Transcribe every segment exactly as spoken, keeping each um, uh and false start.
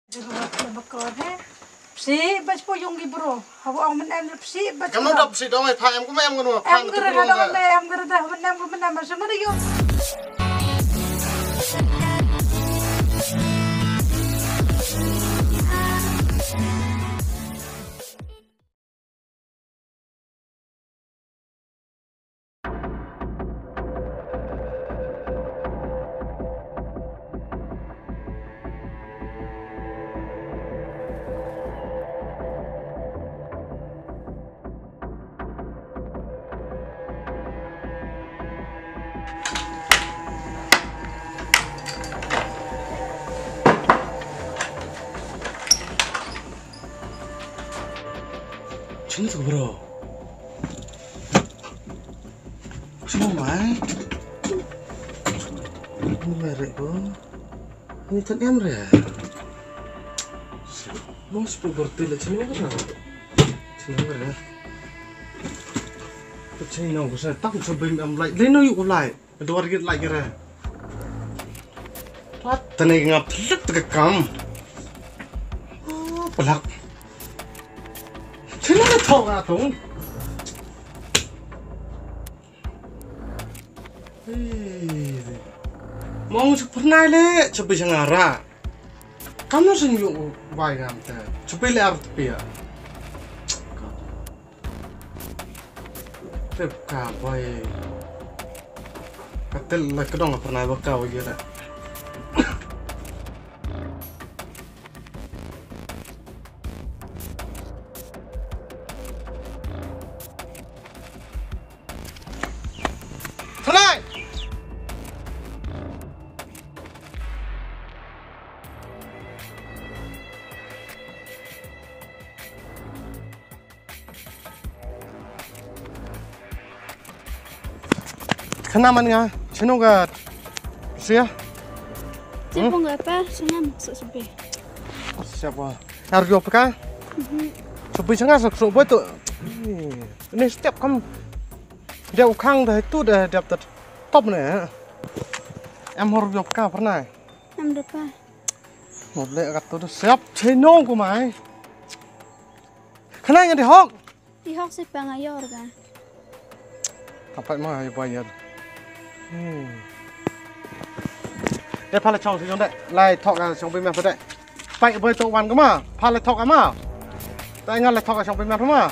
Jurwa bakor he. Psi bach po yung gi bro. Habo ang men em psi bach. Kamu dap psi dong ai pha em kuma em ngun wa pha. Em gere da dong em gere da men em kuma em sa mari yung. Chin to bro. Chin mai. Ni mai re ko. Ni tan em re. Mo spu bor tele chin re. Chin re. Ko chin no ko sa tak so bim am lai. Le no yu ko lai. Dor git lai gere. Pat tane nga phlak te kam. Phlak. Chena na thok nga thong. Mong suk pernai le, chabi sangara. Kamu sen yuk bai ngam te. Chabi le ar tepia. Tep ka bai. Ka tel la ka dong ka pernah ba ka wa yela. Pernah. Khana man nga, chino ka sia? Chipong apa, sangam sa supi. Siapa? Ar yo peka? Supi sanga sa supi tu. Ni step kam. Dia ukhang dah tu dah dap tat. Top ne. Em hor yo peka pernah. Em depa. Mo le kat tu dah siap chino ku mai. Khana nga di hok. Ti hok si pa nga yor ka. Tapai ma yu bai yor. Hmm. De pha le chong si jong de. Lai thok ka chong pi ma pha de. Pai bai to wan ka ma. Pha le thok ka ma. Tai nga le thok ka chong pi ma pha ma.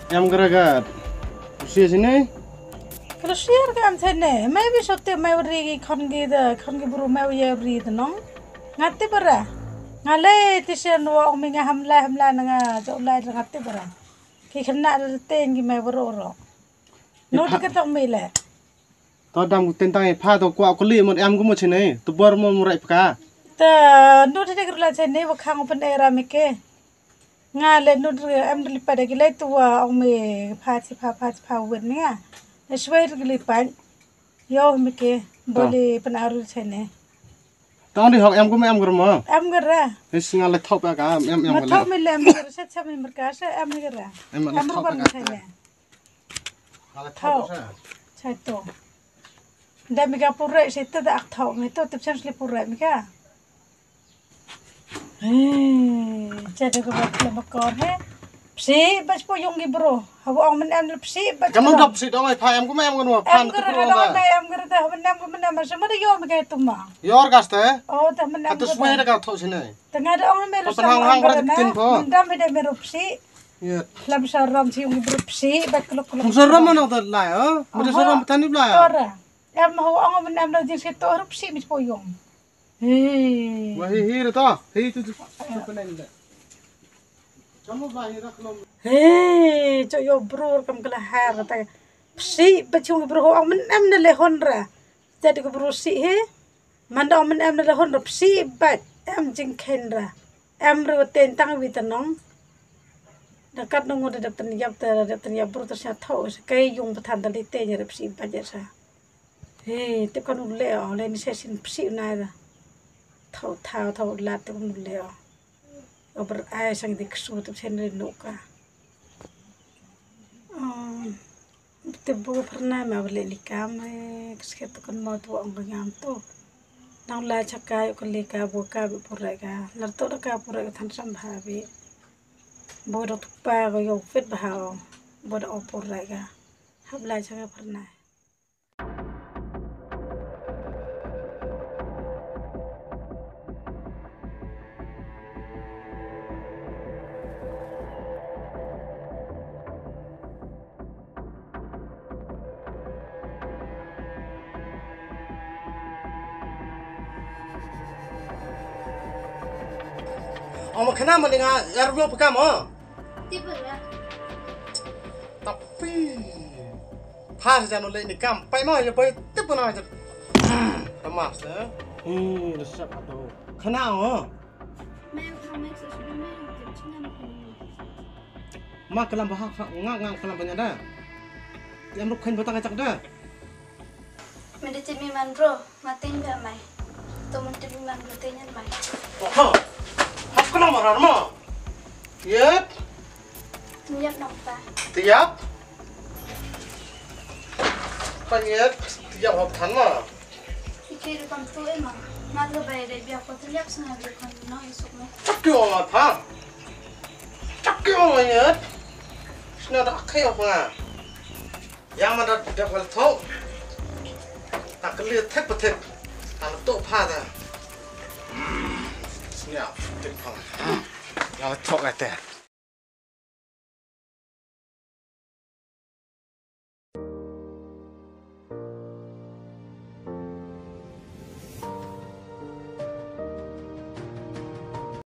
Em kara ka. Usia sini. Kara share ka am sini. Mai bi sote mai wari ki khon ki da khon ki bru mai wari da nong. Ngati bara. Ngale ti sen wa umi nga hamla hamla na nga jo lai ngati bara. Ki khana da te ngi mai bru ro. No ti ka tong mi le. To dam ku tentang e pha to kwa kuli mon em ku mo chene. To bor mo mo rai pka. Ta no ti de la chene wa khang open era mi ke. Nga le no em li pa de ki le tu wa ong mi pha chi pha pha chi pha wen ni nga. E shwai ri li pa. Yo mi ke boli pan aru chene. Tong di hok em ku mo em ku mo. Em gara. Ni singa le thok pa ka em em. Ma thok mi le em gara sa cha mi mer ka sa em gara. Em le thok pa ka. Thau. Chai to. Da mi ka pura se to da ak thau mi to tip chang sli pura mi ka. He. Chai da ko ba kle ba kor he. Psi bas po yung gi bro. Habo ong men em psi bas. Kamu dap psi dong ai pha em kuma em kan wa phan tu bro da. Em gara da men em sa ma da yo mi ka tu ma. Yor gaste. Oh da men em. Atu swe da ka thau sini. Tengah da ong me ru. Hang hang bra tin po. Dam me de me ru psi. Lam saram si ung bru psi bat keluk keluk. Ung saram mana ta lai ha? Mata saram tani lai ha? Tora. Em ho ong men em la jing se to ru psi mi po yung. He. Wa he he ta. He tu tu. He cho yo bru kam kala har ta. Psi bat chung bru ho ong men em na le hon ra. Jadi ko bru si he. Man da men em da hun rap si bat em jing khen ra. Em ru ten tang wi ta nong. Da kat nong da dep ten yap ta dep ten yap bru ta sha tho sa kai yung pathan da li te nya rap si bat ja sa. He, tip kan u le o le ni se sin psi u nai da. Thau thau thau lat tip kan u le o. Ober ai sang di ksu tip sen le no ka. Um, tip bu pernah ma bele ni kam e kske tu kan mau tu ong ka ngam tu. Nang la chaka yu ka le ka bu ka bi pura ka. Lar tu da ka pura ka than sam bha bi. Bu da tu pa ka yo fit bha o. Bu da o pura ka. Hap la chaka pernah. Ong ma khana ma dinga yar blo pekam o. Tip ba. Tapi. Phar jan u leh ni kam. Pai ma ya pai tip na jan. Tamas eh. Hmm, resep atau. Khana o. Ma kalam bahak nga nga kalam banyada. Yang ruk khain batang ajak da. Mende cimi man bro. Nga teng ba mai. To mun teng ba mai, nga teng mai. Oho. Hap kena marar ma. Yep. Tiap nampa. Tiap. Panyet tiap hok than ma. Ike ru kam tu ema. Mat lo bai de bia ko tiap sanga ru kan no isuk no. Chak kyo ma pha. Chak kyo ma yet. Sna da khayo nga. Yang mana dah bal thok. Tak keli thek petek. Kalau tu apa dah. Senyap petek pang. Yang thok kata.